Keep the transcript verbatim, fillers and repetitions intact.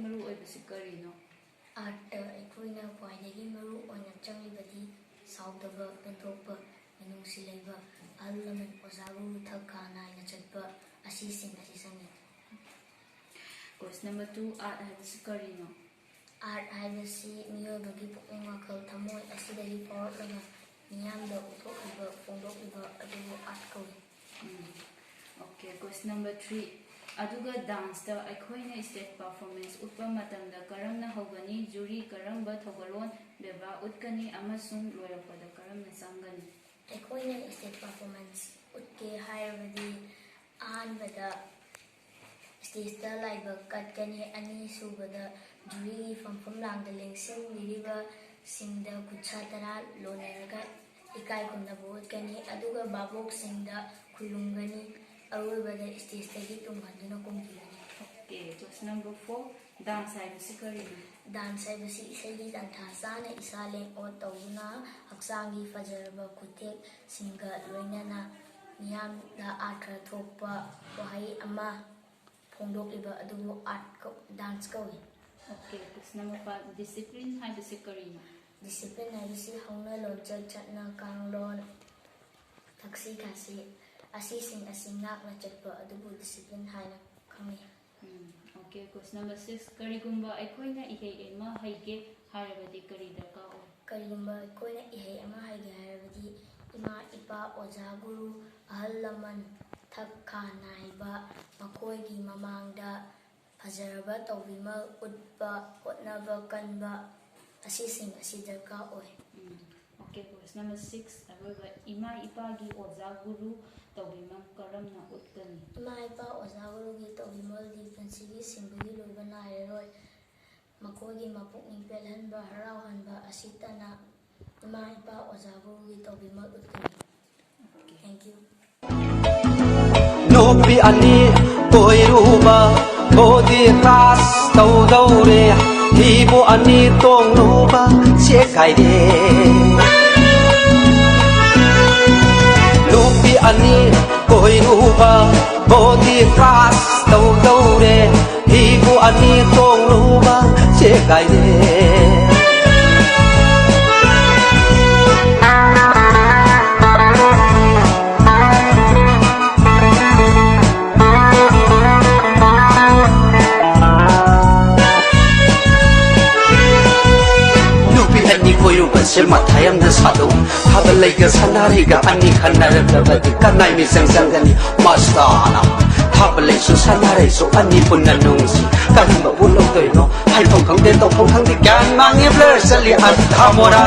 ꯃꯔꯨ ꯑꯣꯏꯕꯁꯤ ꯀꯔꯤꯅꯣ? ꯑꯥꯔꯠꯇ ꯑꯩꯈꯣꯏꯅ ꯈ꯭ꯋꯥꯏꯗꯒꯤ ꯃꯔꯨ ꯑꯣꯏꯅ ꯆꯪꯂꯤꯕꯗꯤ ꯁꯥꯎꯗꯕ, ꯄꯦꯟꯊꯣꯛꯄ, ꯃꯤꯅꯨꯡꯁꯤ ꯂꯩꯕ, ꯑꯍꯜ ꯂꯃꯟ, ꯑꯣꯖꯥ ꯒꯨꯔꯨ, ꯊꯛ ꯈꯥ ꯅꯥꯏꯅ ꯆꯠꯄ ꯑꯁꯤꯁꯤꯡ ꯑꯁꯤ ꯆꯪꯏ꯫ Question number two, ꯑꯥꯔꯠ ꯍꯥꯏꯕꯁꯤ ꯀꯔꯤꯅꯣ? ꯑꯥꯔꯠ ꯍꯥꯏꯕꯁꯤ ꯃꯤꯑꯣꯏꯕꯒꯤ ꯄꯨꯛꯅꯤꯡ ꯋꯥꯈꯜ ꯊꯃꯣꯏ ꯑꯁꯤꯗꯒꯤ ꯐꯥꯎꯔꯛꯂꯒ ꯃꯤꯌꯥꯝꯗ ꯎꯠꯊꯣꯛꯂꯤꯕ, ꯐꯣꯡꯗꯣꯛꯂꯤꯕ ꯑꯗꯨꯕꯨ ꯑꯥꯔꯠ ꯀꯧꯏ꯫ ꯎꯝ꯫ Okay, question number three. ꯑꯗꯨꯒ ꯗꯥꯟꯁꯇ ꯑꯩꯈꯣꯏꯅ stage performance ꯎꯠꯄ ꯃꯇꯝꯗ ꯀꯔꯝꯅ ꯍꯧꯒꯅꯤ? ꯖꯨꯔꯤ ꯀꯔꯝꯕ ꯊꯧꯒꯜꯂꯣꯟ ꯕꯦꯕꯥꯔ ꯎꯠꯀꯅꯤ? ꯑꯃꯁꯨꯡ ꯂꯣꯏꯔꯛꯄꯗ ꯀꯔꯝꯅ ꯆꯪꯒꯅꯤ? ꯑꯩꯈꯣꯏꯅ stage performance ꯎꯠꯀꯦ ꯍꯥꯏꯔꯕꯗꯤ ꯑꯍꯥꯟꯕꯗ stageꯇ ꯂꯥꯏꯕꯛ ꯀꯠꯀꯅꯤ, ꯑꯅꯤꯁꯨꯕꯗ ꯖꯨꯔꯤꯒꯤ ꯐꯝꯐꯝ ꯂꯥꯡꯗ ꯂꯦꯡꯁꯤꯟꯕꯤꯔꯤꯕꯁꯤꯡꯗ ꯈꯨꯠꯁꯥ ꯇꯔꯥ ꯂꯣꯟꯅꯔꯒ ꯏꯀꯥꯏ ꯈꯨꯝꯅꯕ ꯎꯠꯀꯅꯤ, ꯑꯗꯨꯒ ꯚꯥꯕꯣꯛꯁꯤꯡꯗ ꯈꯨꯔꯨꯝꯒꯅꯤ, ꯑꯔꯣꯏꯕꯗ stageꯇꯒꯤ ꯇꯨꯡꯍꯟꯗꯨꯅ ꯀꯨꯝꯈꯤꯒꯅꯤ꯫ Okay, question number four, dance ꯍꯥꯏꯕꯁꯤ ꯀꯔꯤꯅꯣ? Dance ꯍꯥꯏꯕꯁꯤ ꯏꯁꯩꯒꯤ ꯇꯟꯊꯥ ꯆꯥꯅ ꯏꯁꯥ ꯂꯦꯡ ꯑꯣꯠ ꯇꯧꯗꯨꯅ ꯍꯛꯆꯥꯡꯒꯤ ꯐꯖꯔꯕ ꯈꯨꯊꯦꯛꯁꯤꯡꯒ ꯂꯣꯏꯅꯅ ꯃꯤꯌꯥꯝꯗ ꯑꯥꯔꯊ ꯊꯣꯛꯄ ꯋꯥꯍꯩ ꯑꯃ ꯐꯣꯡꯗꯣꯛꯂꯤꯕ ꯑꯗꯨꯕꯨ ꯑꯥꯔꯠ ꯀꯧ-, ꯗꯥꯟꯁ ꯀꯧꯏ꯫ Okay, question number five, discipline ꯍꯥꯏꯕꯁꯤ ꯀꯔꯤꯅꯣ? Discipline ꯍꯥꯏꯕꯁꯤ ꯍꯧꯅ ꯂꯣꯟꯆꯠ, ꯆꯠꯅ ꯀꯥꯡꯂꯣꯟ, ꯊꯛꯁꯤ ꯈꯥꯁꯤ ꯑꯁꯤꯁꯤꯡ ꯑꯁꯤ ꯉꯥꯛꯅ ꯆꯠꯄ ꯑꯗꯨꯕꯨ discipline ꯍꯥꯏꯅ ꯈꯪꯅꯩ꯫ ꯎꯝ, okay, question number six, ꯀꯔꯤꯒꯨꯝꯕ ꯑꯩꯈꯣꯏꯅ ꯏꯍꯩ ꯑꯃ ꯍꯩꯒꯦ ꯍꯥꯏꯔꯕꯗꯤ ꯀꯔꯤ ꯗꯔꯀꯥꯔ ꯑꯣꯏ? ꯀꯔꯤꯒꯨꯝꯕ ꯑꯩꯈꯣꯏꯅ ꯏꯍꯩ ꯑꯃ ꯍꯩꯒꯦ ꯍꯥꯏꯔꯕꯗꯤ ꯏꯃꯥ, ꯏꯄꯥ, ꯑꯣꯖꯥ, ꯒꯨꯔꯨ, ꯑꯍꯜ ꯂꯃꯟ, ꯊꯛ ꯈꯥ ꯅꯥꯏꯕ, ꯃꯈꯣꯏꯒꯤ ꯃꯃꯥꯡꯗ ꯐꯖꯔꯕ ꯇꯧꯕꯤꯃꯜ ꯎꯠꯄ, ꯍꯣꯠꯅꯕ ꯀꯟꯕ ꯑꯁꯤꯁꯤꯡ ꯑꯁꯤ ꯗꯔꯀꯥꯔ ꯑꯣꯏ꯫ ꯎꯝ, okay, question number six, ꯑꯔꯣꯏꯕ, ꯏꯃꯥ ꯏꯄꯥꯒꯤ ꯑꯣꯖꯥ ꯒꯨꯔꯨ ꯇꯧꯕꯤꯃꯜ ꯀꯔꯝꯅ ꯎꯠꯀꯅꯤ? ꯏꯃꯥ ꯏꯄꯥ ꯑꯣꯖꯥ ꯒꯨꯔꯨꯒꯤ ꯇꯧꯕꯤꯃꯜꯗꯤ ꯄꯨꯟꯁꯤꯒꯤ ꯁꯤꯡꯕꯒꯤ ꯂꯣꯏꯕ ꯅꯥꯏꯔꯔꯣꯏ꯫ ꯃꯈꯣꯏꯒꯤ ꯃꯄꯨꯛꯅꯤꯡ ꯄꯦꯜꯍꯟꯕ, ꯍꯔꯥꯎꯍꯟꯕ ꯑꯁꯤꯇꯅ ꯏꯃꯥ ꯏꯄꯥ ꯑꯣꯖꯥ ꯒꯨꯔꯨꯒꯤ ꯇꯧꯕꯤꯃꯜ ꯎꯠꯀꯅꯤ꯫ Thank you꯫ ꯅꯨꯄꯤ ꯑꯅꯤ ꯀꯣꯏꯔꯨꯕ ꯕꯣꯗꯤ ꯀ꯭ꯂꯥꯁ ꯇꯧꯗꯧꯔꯦ, ꯍꯤꯕꯨ ꯑꯅꯤ ꯇꯣꯡꯂꯨꯕ ꯆꯦꯛꯈꯥꯏꯔꯦ꯫ ꯅꯨꯄꯤ ꯑꯅꯤ ꯀꯣꯏꯔꯨꯕ ꯕꯣꯗꯤ ꯀ꯭ꯂꯥꯁ ꯇꯧꯗꯧꯔꯦ, ꯍꯤꯕꯨ ꯑꯅꯤ ꯇꯣꯡ ꯀꯥꯏꯔꯦ꯫ ꯅꯨꯄꯤ ꯑꯅꯤ ꯀꯣꯏꯔꯨꯕꯁꯦ ꯃꯊꯥ ꯌꯥꯝꯅ ꯁꯥꯗꯧ꯫ ꯊꯥꯕꯜꯂꯩꯒ ꯁꯅꯥꯔꯩꯒ ꯑꯅꯤ ꯈꯟꯅꯔꯛꯂꯕꯗꯤ ꯀꯅꯥꯏ ꯃꯤꯆꯪ ꯆꯪꯒꯅꯤ? ꯃꯁꯇꯥꯅ ꯊꯥꯕꯜꯂꯩꯁꯨ ꯁꯅꯥꯔꯩꯁꯨ ꯑꯅꯤ ꯄꯨꯟꯅ ꯅꯨꯡꯁꯤ꯫ ꯀꯔꯝꯕꯕꯨ ꯂꯧꯗꯣꯏꯅꯣ? ꯍꯥꯏꯐꯝ ꯈꯪꯗꯦ, ꯇꯧꯐꯝ ꯈꯪꯗꯦ, ꯒ꯭ꯌꯥꯟ ꯃꯥꯡꯉꯦ, ꯕ꯭ꯂꯔ ꯆꯠꯂꯤ ꯑꯟꯙꯥ ꯃꯣꯔꯥ꯫